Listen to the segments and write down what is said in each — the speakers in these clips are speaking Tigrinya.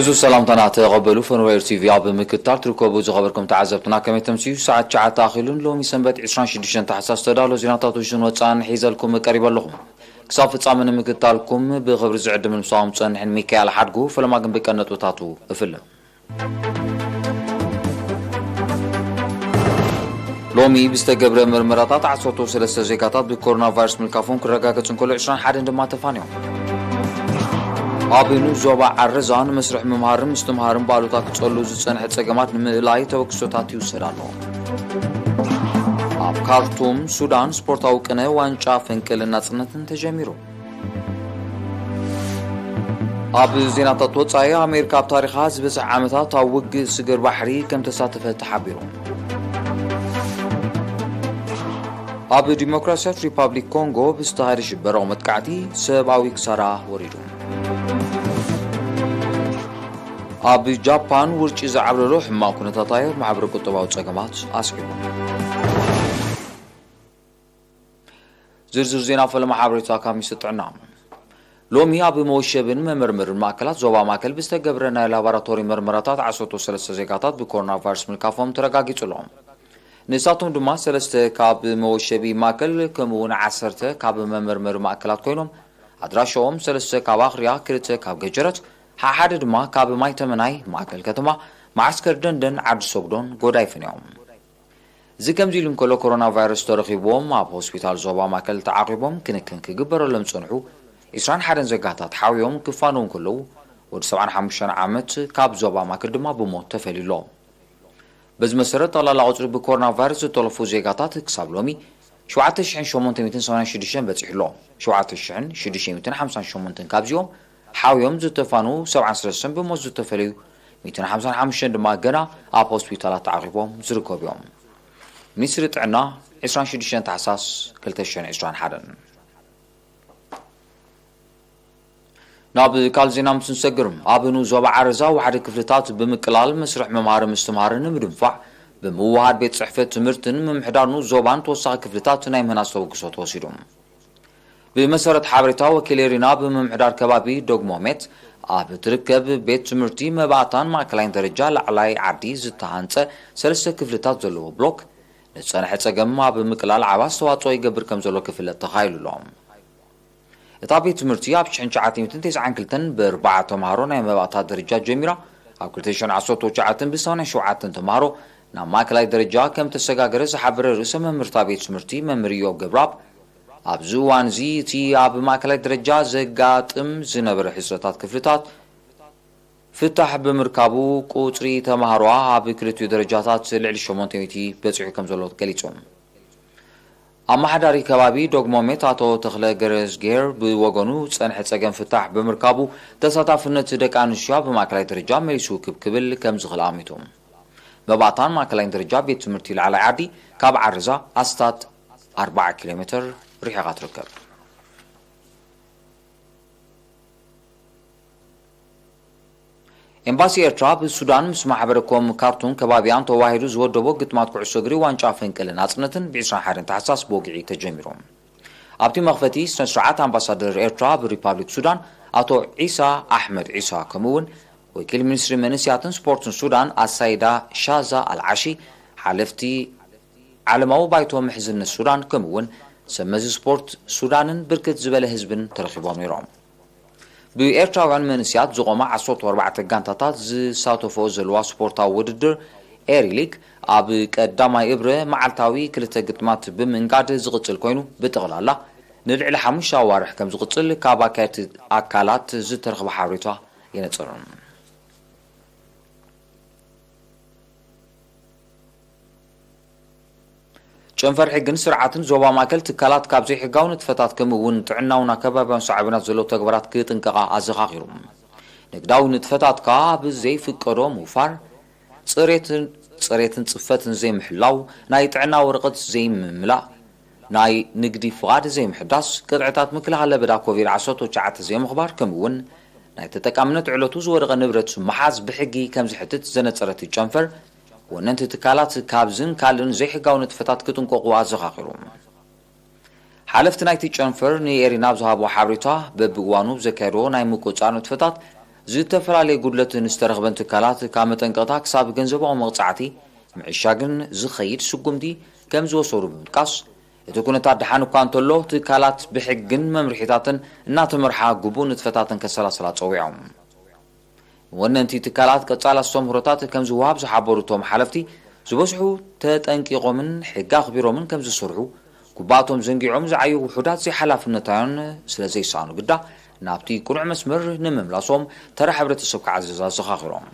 ብዙ ሰላምታና ተቐበሉ። ፈንሮየር ቲቪ ኣብ ምክትታል ትርከቡ ዝኸበርኩም ተዓዘብትና ከመይ ተምስዩ? ሰዓት ትሽዓተ ኣኺሉን ሎሚ ሰንበት ዕስራን ሽዱሽተን ታሕሳስ ዝተዳሎ ዜናታት ውሽን ወፃን ሒዘልኩም ቀሪበ ኣለኹም። ክሳብ ፍጻመ ንምክትታልኩም ብኽብሪ ዝዕድም ንምሳኹም ጸንሕን ሚካኤል ሓድጉ ፈለማ ግን ብቀን ነጥብታቱ እፍልም። ሎሚ ብዝተገብረ ምርመራታት ዓሰርተ ሰለስተ ዜጋታት ብኮሮና ቫይረስ ምልካፎም ክረጋገጽ እንከሎ ዕስራን ሓደን ድማ ተፋንዮም። ኣብ ንኡስ ዞባ ዓረዛ ንመስርሕ ምምሃርን ምስትምሃርን ባሉታ ክጸሉ ዝጸንሐ ጸገማት ንምእላይ ተበግሶታት ይውሰድ ኣሎ። ኣብ ካርቱም ሱዳን ስፖርታዊ ቅነ ዋንጫ ፈንቅልን ናጽነትን ተጀሚሩ። ኣብ ዜናታት ወጻኢ ኣሜሪካ ኣብ ታሪኻ ዝበዝሕ ዓመታት ኣብ ውግእ ስግር ባሕሪ ከም ተሳተፈት ተሓቢሩ። ኣብ ዲሞክራሲያት ሪፓብሊክ ኮንጎ ብዝተኻየደ ሽበራዊ መጥቃዕቲ ሰብኣዊ ክሳራ ወሪዱ። ኣብ ጃፓን ውርጪ ዝዓብለሎ ሕማቕ ኩነታት ኣየር ማሕበረ ቁጠባዊ ጸገማት ኣስዒቡ። ዝርዝር ዜና ፈለማ ሓበሬታ ካብ ሚኒስትሪ ጥዕና። ሎሚ ኣብ መወሸብን መመርመርን ማእከላት ዞባ ማእከል ብዝተገብረ ናይ ላቦራቶሪ መርመራታት ዓሰርተ ሰለስተ ዜጋታት ብኮሮና ቫይረስ ምልካፎም ተረጋጊጹ ኣሎ። ንሳቶም ድማ ሰለስተ ካብ መወሸቢ ማእከል ከምኡ እውን ዓሰርተ ካብ መመርመሪ ማእከላት ኮይኖም ኣድራሻኦም ሰለስተ ካብ ኣኽርያ፣ ክልተ ካብ ገጀረት፣ ሓሓደ ድማ ካብ ማይተመናይ ማእከል ከተማ፣ መዓስከር ደንደን፣ ዓዲ ሶግዶን ጎዳይፍን እዮም። እዚ ከምዚ ኢሉ እንከሎ ኮሮና ቫይረስ ተረኺብዎም ኣብ ሆስፒታል ዞባ ማእከል ተዓቒቦም ክንክን ክግበረሎም ዝጸንሑ ዕስራን ሓደን ዜጋታት ሓውዮም ክፋነዉ እንከለዉ ወዲ ሰብዓን ሓሙሽተን ዓመት ካብ ዞባ ማእከል ድማ ብሞት ተፈልዩ ኣሎ። በዚ መሰረት ጠቕላላ ቁጽሪ ብኮሮና ቫይረስ ዝተለፉ ዜጋታት ክሳብ ሎሚ ሸውዓተ ሽሕን ሸሞንተ ሚእትን ሰማንያን ሽዱሽተን በጺሑ ኣሎ። ሸውዓተ ሽሕን ሽዱሽተ ሚእትን ሓምሳን ሸሞንተን ካብዚኦም ሓውዮም ዝተፋኑ ሰብዓን ሰለስተን ብሞት ዝተፈለዩ ሚእትን ሓምሳን ሓሙሽተን ድማ ገና ኣብ ሆስፒታላት ተዓቒቦም ዝርከቡ እዮም። ሚኒስትሪ ጥዕና ዕስራን ሽዱሽተን ታሕሳስ ክልተ ሽሕን ዕስራን ሓደን። ናብ ካልእ ዜና ምስ ንሰግር፣ ኣብ ንኡስ ዞባ ዓረዛ ዋሕዲ ክፍልታት ብምቅላል መስርሕ ምምሃር ምስትምሃር ንምድንፋዕ ብምውሃድ ቤት ጽሕፈት ትምህርትን ምምሕዳር ንኡስ ዞባን ተወሳኺ ክፍልታት ናይ ምህናጽ ተበግሶ ተወሲዱ። ብመሰረት ሓበሬታ ወኪል ኤሪና ብምምሕዳር ከባቢ ዶግሞሜት ኣብ ትርከብ ቤት ትምህርቲ መባእታን ማእከላይን ደረጃ ላዕላይ ዓዲ ዝተሃንጸ ሰለስተ ክፍልታት ዘለዎ ብሎክ ንዝጸንሐ ጸገም ኣብ ምቅላል ዓቢ ኣስተዋጽኦ ይገብር ከም ዘሎ ክፍለጥ ተኻኢሉ ኣሎ። እታ ቤት ትምህርቲ ኣብ ሽሕን ትሽዓተ ሚእትን ተስዓን ክልተን ብኣርባዓ ተምሃሮ ናይ መባእታ ደረጃ ጀሚራ ኣብ ክልተ ሽሕን ዓሰርተ ትሽዓተን ብሰማንያን ሸውዓተን ተምሃሮ ናብ ማእከላይ ደረጃ ከም ተሰጋገረ ዝሓበረ ርእሰ መምህርታ ቤት ትምህርቲ መምህር ኢዮብ ገብረኣብ ኣብዚ እዋን እዚ እቲ ኣብ ማእከላይ ደረጃ ዘጋጥም ዝነበረ ሕጽረታት ክፍልታት ፍታሕ ብምርካቡ ቁጽሪ ተምሃሮኣ ኣብ ክልቲኡ ደረጃታት ልዕሊ ሸሞንተ ሚእቲ በጺሑ ከም ዘሎ ገሊጹ። ኣመሓዳሪ ከባቢ ዶግሞሜት ኣቶ ተኽለ ገረዝጌር ብወገኑ ዝጸንሐ ጸገም ፍታሕ ብምርካቡ ተሳታፍነት ደቂ ኣንስትዮ ኣብ ማእከላይ ደረጃ መሊሱ ክብ ክብል ከም ዝኽእል ኣሚቱ። መባእታን ማእከላይን ደረጃ ቤት ትምህርቲ ላዕላይ ዓዲ ካብ ዓረዛ ኣስታት ኣርባዓ ኪሎ ሜትር ርሒቓ ትርከብ። ኤምባሲ ኤርትራ ብሱዳን ምስ ማሕበረ ኮም ካርቱም ከባቢኣን ተዋሂዱ ዝወደቦ ግጥማት ኩዕሶ እግሪ ዋንጫ ፈንቅል ናጽነትን ብ ዕስራን ሓደን ታሕሳስ ብወግዒ ተጀሚሩ። ኣብቲ መኽፈቲ ስነ ስርዓት ኣምባሳደር ኤርትራ ኣብ ሪፓብሊክ ሱዳን ኣቶ ዒሳ ኣሕመድ ዒሳ ከምኡ እውን ወኪል ሚኒስትሪ መንእስያትን ስፖርትን ሱዳን ኣሳይዳ ሻዛ ኣልዓሺ፣ ሓለፍቲ ዓለማዊ ባይቶ ምሕዝነት ሱዳን ከምኡ እውን ሰብ መዚ ስፖርት ሱዳንን ብርክት ዝበለ ህዝብን ተረኺቦም ነይሮም። ብኤርትራውያን መንእስያት ዝቖማ ዓሰርተ ኣርባዕተ ጋንታታት ዝሳተፈኦ ዘለዋ ስፖርታዊ ውድድር ኤሪ ሊግ ኣብ ቀዳማይ እብረ መዓልታዊ ክልተ ግጥማት ብምእንጋድ ዝቕጽል ኮይኑ ብጠቕላላ ንልዕሊ ሓሙሽተ ኣዋርሕ ከም ዝቕጽል ካብ ኣካየድቲ ኣካላት ዝተረኽበ ሓበሬታ የነጽር። ጨንፈር ሕግን ስርዓትን ዞባ ማእከል ትካላት ካብ ዘይሕጋዊ ንጥፈታት ከምኡ እውን ጥዕናውን ኣከባቢያውን ሳዕቤናት ዘለዎ ተግባራት ክጥንቀቓ ኣዘኻኺሩ። ንግዳዊ ንጥፈታት ከኣ ብዘይፍቀዶ ምውፋር፣ ጽሬትን ጽሬትን ጽፈትን ዘይምሕላው፣ ናይ ጥዕና ወረቐት ዘይምምላእ፣ ናይ ንግዲ ፍቓድ ዘይምሕዳስ፣ ቅጥዕታት ምክልኻል ለበዳ ኮቪድ ዓሰርተ ትሽዓተ ዘይምኽባር ከምኡ እውን ናይ ተጠቃምነት ዕለቱ ዝወደቐ ንብረት ምሓዝ ብሕጊ ከም ዝሕትት ዘነጸረት ጨንፈር፣ ወነንቲ ትካላት ካብዝን ካልእን ዘይሕጋዊ ንጥፈታት ክጥንቀቑ ኣዘኻኺሩ። ሓለፍቲ ናይቲ ጨንፈር ንኤሪና ኣብ ዝሃብዎ ሓበሬታ፣ በብእዋኑ ብዘካየድዎ ናይ ምቁጽጻር ንጥፈታት ዝተፈላለየ ጉድለት ንዝተረኽበን ትካላት ካብ መጠንቀቕታ ክሳብ ገንዘባዊ መቕጻዕቲ ምዕሻግን ዝኸይድ ስጉምቲ ከም ዝወሰዱ ብምጥቃስ፣ እቲ ኩነታት ደሓን እኳ እንተሎ ትካላት ብሕግን መምርሒታትን እናተመርሓ ግቡእ ንጥፈታትን ከሰላስላ ጸዊዖም። ንወነንቲ ትካላት ቀጻሊ ኣስተምህሮታት ከም ዝወሃብ ዝሓበሩ እቶም ሓለፍቲ፣ ዝበዝሑ ተጠንቂቖምን ሕጊ ኣኽቢሮምን ከም ዝሰርሑ፣ ግቡኣቶም ዘንጊዖም ዝዓዩ ውሑዳት ዘይሓላፍነታውያን ስለ ዘይሰኣኑ ግዳ ናብቲ ቅኑዕ መስመር ንምምላሶም ተራ ሕብረተሰብ ክዓዝዝ ኣዘኻኺሮም።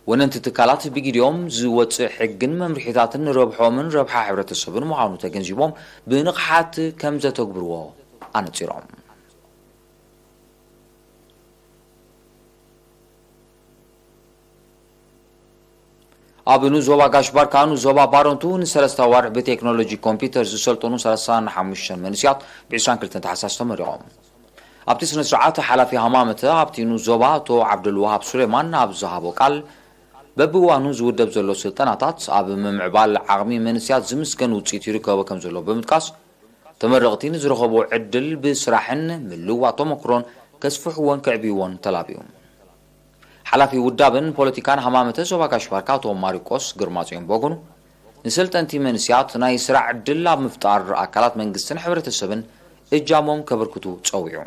ወነንቲ ትካላት ብጊዲኦም ዝወጽእ ሕግን መምርሒታትን ንረብሖምን ረብሓ ሕብረተሰብን ምዃኑ ተገንዚቦም ብንቕሓት ከም ዘተግብርዎ ኣነጺሮም። ኣብ ንዞባ ጋሽ ባርካ ንዞባ ባረንቱ ንሰለስተ ኣዋርሕ ብቴክኖሎጂ ኮምፒውተር ዝሰልጠኑ ሰላሳን ሓሙሽተን መንእስያት ብ ዕስራን ክልተን ታሕሳስ ተመሪቖም። ኣብቲ ስነ ስርዓት ሓላፊ ሃማመተ ኣብቲ ንዞባ ኣቶ ዓብደልዋሃብ ሱሌማን ኣብ ዝሃቦ ቃል፣ በብእዋኑ ዝውደብ ዘሎ ስልጠናታት ኣብ ምምዕባል ዓቕሚ መንእስያት ዝምስገን ውፅኢት ይርከቦ ከም ዘሎ ብምጥቃስ፣ ተመረቕቲ ንዝረኸብዎ ዕድል ብስራሕን ምልውዋጥ ተመክሮን ከስፍሕዎን ከዕብይዎን ተላብዩ። ሓላፊ ውዳበን ፖለቲካን ሃማመተ ዞባ ጋሽ ባርካ ኣቶ ማሪቆስ ግርማጽዮን በጎኑ፣ ንሰልጠንቲ መንእስያት ናይ ስራሕ ዕድል ኣብ ምፍጣር ኣካላት መንግስትን ሕብረተሰብን እጃሞም ከበርክቱ ጸዊዑ።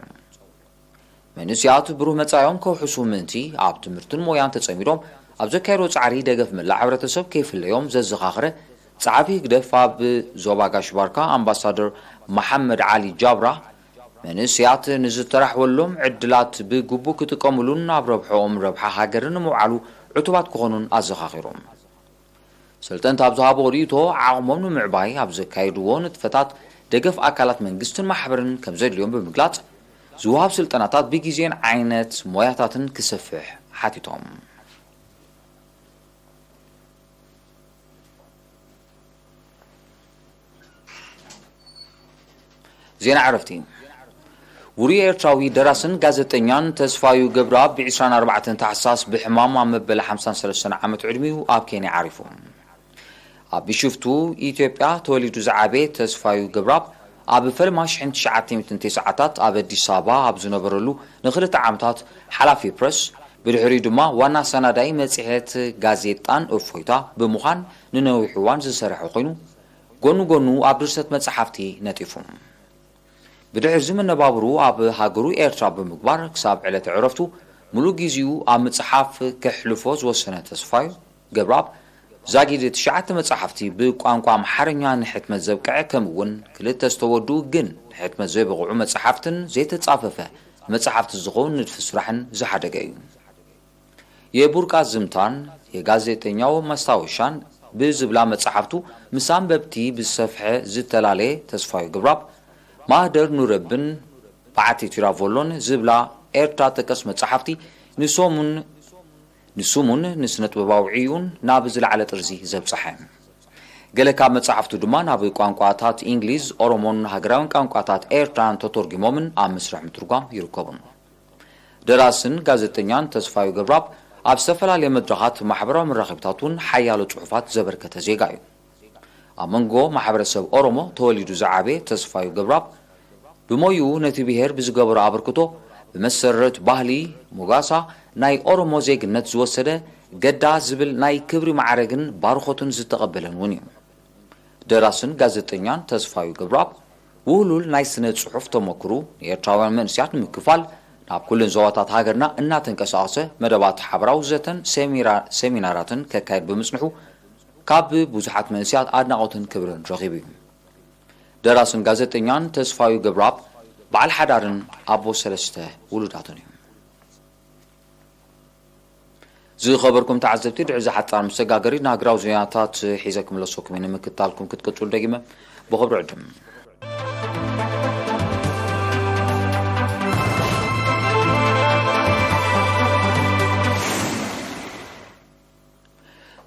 መንእስያት ብሩህ መጻኢኦም ከውሕሱ ምእንቲ ኣብ ትምህርትን ሞያን ተጸሚዶም ኣብ ዘካየድዎ ጻዕሪ ደገፍ መላእ ሕብረተሰብ ከይፍለዮም ዘዘኻኽረ ጸሓፊ ህግደፍ ኣብ ዞባ ጋሽ ባርካ ኣምባሳደር መሓመድ ዓሊ ጃብራ፣ መንእስያት ንዝተራሕወሎም ዕድላት ብግቡእ ክጥቀምሉን ኣብ ረብሕኦም ረብሓ ሃገርን ንምውዓሉ ዕቱባት ክኾኑን ኣዘኻኺሮም። ሰልጠንቲ ኣብ ዝሃብዎ ርእይቶ፣ ዓቕሞም ንምዕባይ ኣብ ዘካየድዎ ንጥፈታት ደገፍ ኣካላት መንግስትን ማሕበርን ከም ዘድልዮም ብምግላጽ፣ ዝወሃብ ስልጠናታት ብግዜን ዓይነት ሞያታትን ክሰፍሕ ሓቲቶም። ዜና ዕረፍቲ። ውሩይ ኤርትራዊ ደራስን ጋዜጠኛን ተስፋዩ ገብረኣብ ብ ዕስራን ኣርባዕተን ታሕሳስ ብሕማም ኣብ መበል ሓምሳን ሰለስተን ዓመት ዕድሚኡ ኣብ ኬንያ ዓሪፉ። ኣብ ቢሾፍቱ ኢትዮጵያ ተወሊዱ ዝዓበየ ተስፋዩ ገብረኣብ፣ ኣብ ፈለማ ሽሕን ትሽዓተ ሚእትን ተስዓታት ኣብ ኣዲስ ኣበባ ኣብ ዝነበረሉ ንኽልተ ዓመታት ሓላፊ ፕረስ፣ ብድሕሪኡ ድማ ዋና ኣሰናዳኢ መጽሔት ጋዜጣን እፎይታ ብምዃን ንነዊሕ እዋን ዝሰርሐ ኮይኑ፣ ጎኑ ጎኑ ኣብ ድርሰት መጻሕፍቲ ነጢፉ። ብድሕርዚ መነባብርኡ ኣብ ሃገሩ ኤርትራ ብምግባር፣ ክሳብ ዕለተ ዕረፍቱ ምሉእ ግዜኡ ኣብ ምጽሓፍ ከሕልፎ ዝወሰነ ተስፋዩ ገብረኣብ፣ ዛጊድ ትሽዓተ መጻሕፍቲ ብቋንቋ ኣምሓርኛ ንሕትመት ዘብቅዐ፣ ከምኡ እውን ክልተ ዝተወድኡ ግን ንሕትመት ዘይበቕዑ መጻሕፍትን ዘይተጻፈፈ መጻሕፍቲ ዝኸውን ንድፊ ስራሕን ዝሓደገ እዩ። የቡርቃ ዝምታን የጋዜጠኛው ማስታወሻን ብዝብላ መጻሕፍቱ ምስ ኣንበብቲ ብዝሰፍሐ ዝተላለየ ተስፋዩ ገብረኣብ፣ ማህደር ኑረብን በዓቲ ቲራቮሎን ዝብላ ኤርትራ ጠቀስ መጻሕፍቲ ንሶሙን ንስሙን ንስነ ጥበባዊ ዕዩን ናብ ዝለዓለ ጥርዚ ዘብጽሐ። ገለ ካብ መጻሕፍቱ ድማ ናብ ቋንቋታት እንግሊዝ፣ ኦሮሞን ሃገራውን ቋንቋታት ኤርትራን ተተርጒሞምን ኣብ መስርሕ ምትርጓም ይርከቡን። ደራስን ጋዜጠኛን ተስፋዩ ገብረኣብ ኣብ ዝተፈላለየ መድረኻት ማሕበራዊ መራኸቢታት እውን ሓያሎ ጽሑፋት ዘበርከተ ዜጋ እዩ። ኣብ መንጎ ማሕበረሰብ ኦሮሞ ተወሊዱ ዝዓበየ ተስፋዩ ገብረኣብ፣ ብሞይኡ ነቲ ብሄር ብዝገበሮ ኣበርክቶ፣ ብመሰረት ባህሊ ሞጋሳ ናይ ኦሮሞ ዜግነት ዝወሰደ ገዳ ዝብል ናይ ክብሪ ማዕረግን ባርኾትን ዝተቐበለን እውን እዩ። ደራስን ጋዜጠኛን ተስፋዩ ገብረኣብ፣ ውህሉል ናይ ስነ ጽሑፍ ተመክሩ ንኤርትራውያን መንእስያት ንምክፋል፣ ናብ ኩለን ዞባታት ሃገርና እናተንቀሳቐሰ መደባት ሓበራዊ ዘተን ሴሚራ-፣ ሴሚናራትን ከካይድ ብምጽንሑ፣ ካብ ብዙሓት መንእስያት ኣድናቖትን ክብርን ረኺቡ እዩ። ደራስን ጋዜጠኛን ተስፋዩ ገብረኣብ፣ በዓል ሓዳርን ኣቦ ሰለስተ ውሉዳትን እዩ። ዝኸበርኩም ተዓዘብቲ፣ ድሕሪ እዚ ሓጻር መሰጋገሪ ንሃገራዊ ዜናታት ሒዘ ክምለሰኩም እየ። ንምክትታልኩም ክትቅጽሉ ደጊመ ብኽብሪ ዕድም።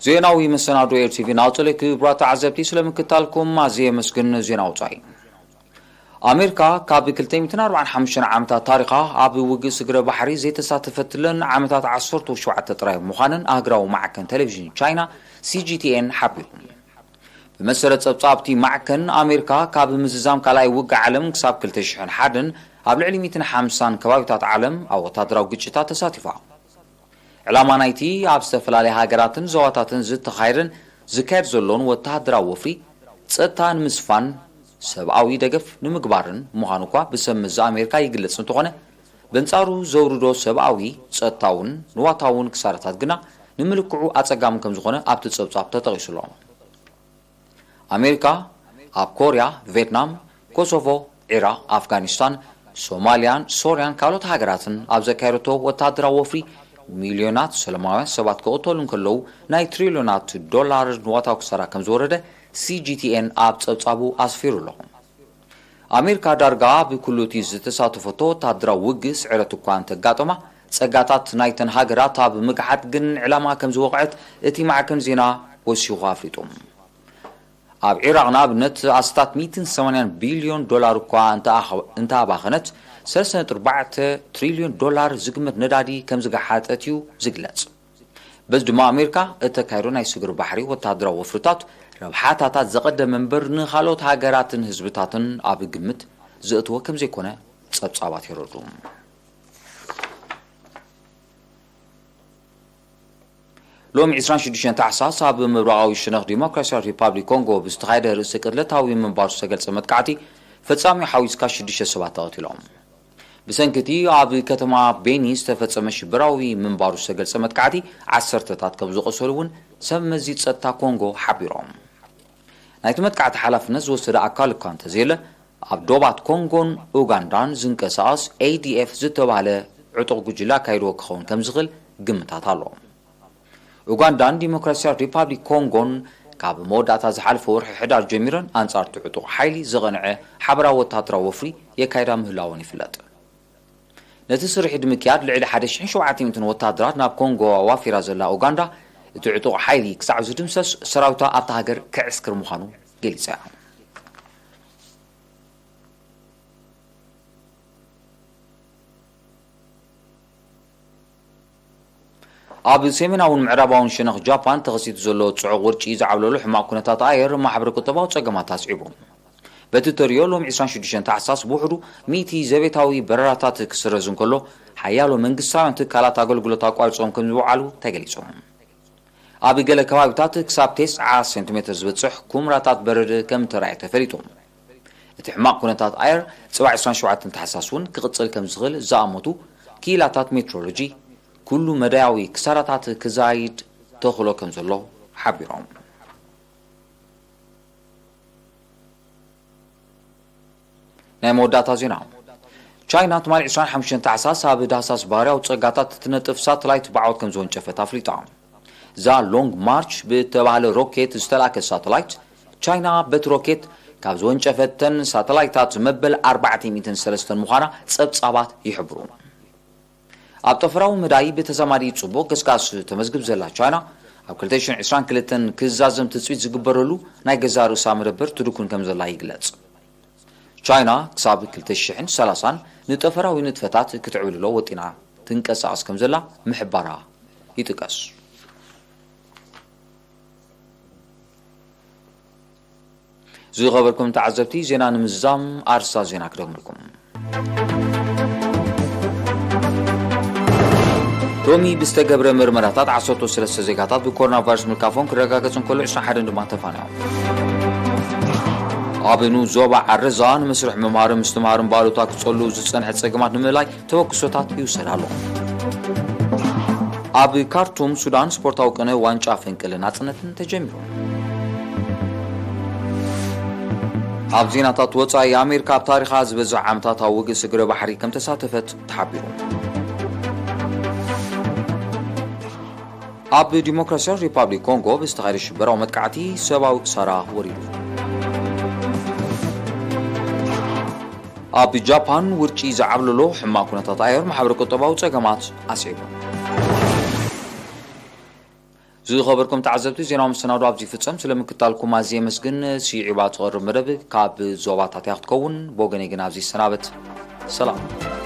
ዜናዊ መሰናዶ ኤር ቲቪ ናውጽለይ። ክቡራት ተዓዘብቲ፣ ስለ ምክትታልኩም ኣዝየ የመስግን። ዜና ወጻኢ። ኣሜሪካ ካብ ክልተ ሚእትን ኣርባዓን ሓሙሽተን ዓመታት ታሪኻ ኣብ ውግእ ስግረ ባሕሪ ዘይተሳተፈትለን ዓመታት ዓሰርተ ሸውዓተ ጥራይ ምዃነን ኣህጉራዊ ማዕከን ቴሌቪዥን ቻይና፣ ሲ ጂ ቲ ኤን፣ ሓቢሩ። ብመሰረት ጸብጻብቲ ማዕከን፣ ኣሜሪካ ካብ ምዝዛም ካልኣይ ውግእ ዓለም ክሳብ ክልተ ሽሕን ሓደን ኣብ ልዕሊ ሚእትን ሓምሳን ከባቢታት ዓለም ኣብ ወታደራዊ ግጭታት ተሳቲፋ። ዕላማ ናይቲ ኣብ ዝተፈላለያ ሃገራትን ዞባታትን ዝተኻየደን ዝካየድ ዘሎን ወተሃደራዊ ወፍሪ፣ ጸጥታ ንምስፋን፣ ሰብኣዊ ደገፍ ንምግባርን ምዃኑ እኳ ብሰብ መዚ ኣሜሪካ ይግለጽ እንተኾነ፣ በንጻሩ ዘውርዶ ሰብኣዊ፣ ጸጥታውን ንዋታውን ክሳራታት ግና ንምልክዑ ኣጸጋሚ ከም ዝኾነ ኣብቲ ጸብጻብ ተጠቒሱ ኣሎ። ኣሜሪካ ኣብ ኮርያ፣ ቬትናም፣ ኮሶቮ፣ ዒራቕ፣ ኣፍጋኒስታን፣ ሶማልያን ሶርያን ካልኦት ሃገራትን ኣብ ዘካየደቶ ወታደራዊ ወፍሪ፣ ሚልዮናት ሰላማውያን ሰባት ክቕተሉ እንከለዉ፣ ናይ ትሪልዮናት ዶላር ንዋታዊ ክሳራ ከም ዝወረደ ሲ ጂ ቲ ኤን ኣብ ጸብጻቡ ኣስፊሩ ኣሎ። ኣሜሪካ ዳርጋ ብኩሉ እቲ ዝተሳተፈቶ ወታደራዊ ውግእ ስዕረት እኳ እንተጋጠማ፣ ጸጋታት ናይተን ሃገራት ኣብ ምግሓጥ ግን ዕላማ ከም ዝወቕዐት እቲ ማዕከን ዜና ወሲኹ ኣፍሊጡ። ኣብ ዒራቕ ንኣብነት ኣስታት ሚእትን ሰማንያን ቢልዮን ዶላር እኳ እንተኣኸ-፣ እንተኣባኸነት፣ ሰለስተ ነጥቢ ኣርባዕተ ትሪልዮን ዶላር ዝግመት ነዳዲ ከም ዝገሓጠት እዩ ዝግለጽ። በዚ ድማ ኣሜሪካ እተካይዶ ናይ ስግር ባሕሪ ወተሃደራዊ ወፍርታት ረብሓታታት ዘቐደመ እምበር ንኻልኦት ሃገራትን ህዝብታትን ኣብ ግምት ዘእትወ ከም ዘይኮነ ጸብጻባት የረዱ። ሎሚ ዕስራን ሽዱሽተን ታሕሳስ ኣብ ምብራቓዊ ሸነኽ ዲሞክራሲያዊ ሪፓብሊክ ኮንጎ ብዝተኻየደ ርእሰ ቅትለታዊ ምንባሩ ዝተገልጸ መጥቃዕቲ፣ ፈጻሚኡ ሓዊስካ ሽዱሽተ ሰባት ተቐቲሎም። ብሰንኪ እቲ ኣብ ከተማ ቤኒ ዝተፈጸመ ሽበራዊ ምንባሩ ዝተገልጸ መጥቃዕቲ፣ ዓሰርተታት ከም ዝቖሰሉ እውን ሰብ መዚ ጸጥታ ኮንጎ ሓቢሮም። ናይቲ መጥቃዕቲ ሓላፍነት ዝወሰደ ኣካል እኳ እንተዘየለ፣ ኣብ ዶባት ኮንጎን ኡጋንዳን ዝንቀሳቐስ ኤ ዲ ኤፍ ዝተባህለ ዕጡቕ ጉጅለ ኣካይድዎ ክኸውን ከም ዝኽእል ግምታት ኣሎ። ኡጋንዳን ዲሞክራሲያዊ ሪፓብሊክ ኮንጎን ካብ መወዳእታ ዝሓለፈ ወርሒ ሕዳር ጀሚረን ኣንጻር እቲ ዕጡቕ ሓይሊ ዝቐንዐ ሓበራዊ ወተሃደራዊ ወፍሪ የካይዳ ምህላወን ይፍለጥ። ነቲ ስርሒት ንምክያድ ልዕሊ ሓደ ሽሕን ሸውዓተ ሚእትን ወተሃደራት ናብ ኮንጎ ኣዋፊራ ዘላ ኡጋንዳ፣ እቲ ዕጡቕ ሓይሊ ክሳዕ ዝድምሰስ ሰራዊታ ኣብታ ሃገር ክዕስክር ምዃኑ ገሊጻ እያ። ኣብ ሰሜናውን ምዕራባውን ሸነኽ ጃፓን ተኸሲቱ ዘሎ ጽዑቕ ውርጪ ዝዓብለሉ ሕማቕ ኩነታት ኣየር ማሕበረ ቁጠባዊ ጸገማት ኣስዒቡ። በቲ ተሪዮ ሎሚ ዕስራን ሽዱሽተን ታሕሳስ ብውሕዱ ሚእቲ ዘቤታዊ በረራታት ክስረዝ እንከሎ፣ ሓያሎ መንግስታውያን ትካላት ኣገልግሎት ኣቋሪጾም ከም ዝወዓሉ ተገሊጹ። ኣብ ገለ ከባቢታት ክሳብ ተስዓ ሴንቲሜተር ዝበጽሕ ኩምራታት በረድ ከም እተራእየ ተፈሊጡ። እቲ ሕማቕ ኩነታት ኣየር ጽባሕ ዕስራን ሸውዓተን ታሕሳስ እውን ክቕጽል ከም ዝኽእል ዝኣመቱ ክኢላታት ሜትሮሎጂ፣ ኩሉ መዳያዊ ክሳራታት ክዛይድ ተኽእሎ ከም ዘሎ ሓቢሮም። ናይ መወዳእታ ዜና። ቻይና ትማሊ ዕስራን ሓሙሽተን ታሕሳስ ኣብ ዳህሳስ ባህርያዊ ጸጋታት እትነጥፍ ሳተላይት ብዓወት ከም ዝወንጨፈት ኣፍሊጣ። እዛ ሎንግ ማርች ብእተባህለ ሮኬት ዝተላእከት ሳተላይት፣ ቻይና በቲ ሮኬት ካብ ዝወንጨፈተን ሳተላይታት መበል ኣርባዕተ ሚእትን ሰለስተን ምዃና ጸብጻባት ይሕብሩ። ኣብ ጠፈራዊ መዳይ ብተዛማዲ ጽቡቕ ገስጋስ ተመዝግብ ዘላ ቻይና፣ ኣብ ክልተ ሽሕን ዕስራን ክልተን ክዛዘም ትጽቢት ዝግበረሉ ናይ ገዛእ ርእሳ መደበር ትድኩን ከም ዘላ ይግለጽ። ቻይና ክሳብ ክልተ ሽሕን ሰላሳን ንጠፈራዊ ንጥፈታት ክትዕብልሎ ወጢና ትንቀሳቐስ ከም ዘላ ምሕባራ ይጥቀስ። ዝኸበርኩም ተዓዘብቲ፣ ዜና ንምዝዛም ኣርሳ ዜና ክደግመልኩም። ሎሚ ብዝተገብረ ምርመራታት ዓሰርተ ሰለስተ ዜጋታት ብኮሮና ቫይረስ ምልካፎም ክረጋገጽ እንከሎ፣ ዕስራን ሓደን ድማ ተፋንዮም። ኣብ ንኡስ ዞባ ዓረዛ ንመስርሕ ምምሃርን ምስትምሃርን ብኣሉታ ክጸሉ ዝጸንሐ ጸገማት ንምእላይ ተበግሶታት ይውሰድ ኣሎ። ኣብ ካርቱም ሱዳን ስፖርታዊ ቅነ ዋንጫ ፈንቅል ናጽነትን ተጀሚሩ። ኣብ ዜናታት ወጻኢ፣ ኣሜሪካ ኣብ ታሪኻ ዝበዝሕ ዓመታት ኣብ ውግእ ስግረ ባሕሪ ከም ተሳተፈት ተሓቢሩ። ኣብ ዲሞክራሲያዊ ሪፓብሊክ ኮንጎ ብዝተኻየደ ሽበራዊ መጥቃዕቲ ሰብኣዊ ክሳራ ወሪዱ። ኣብ ጃፓን ውርጪ ዝዓብለሎ ሕማቕ ኩነታት ኣየር ማሕበረ ቁጠባዊ ጸገማት ኣስዒቡ። ዝኸበርኩም ተዓዘብቲ፣ ዜናዊ መሰናዶ ኣብዚ ይፍጸም። ስለ ምክታልኩም ኣዝየ የመስግን። ስዒባ ትቐርብ መደብ ካብ ዞባታት እያ ክትከውን። ብወገነይ ግን ኣብዚ ይሰናበት። ሰላም።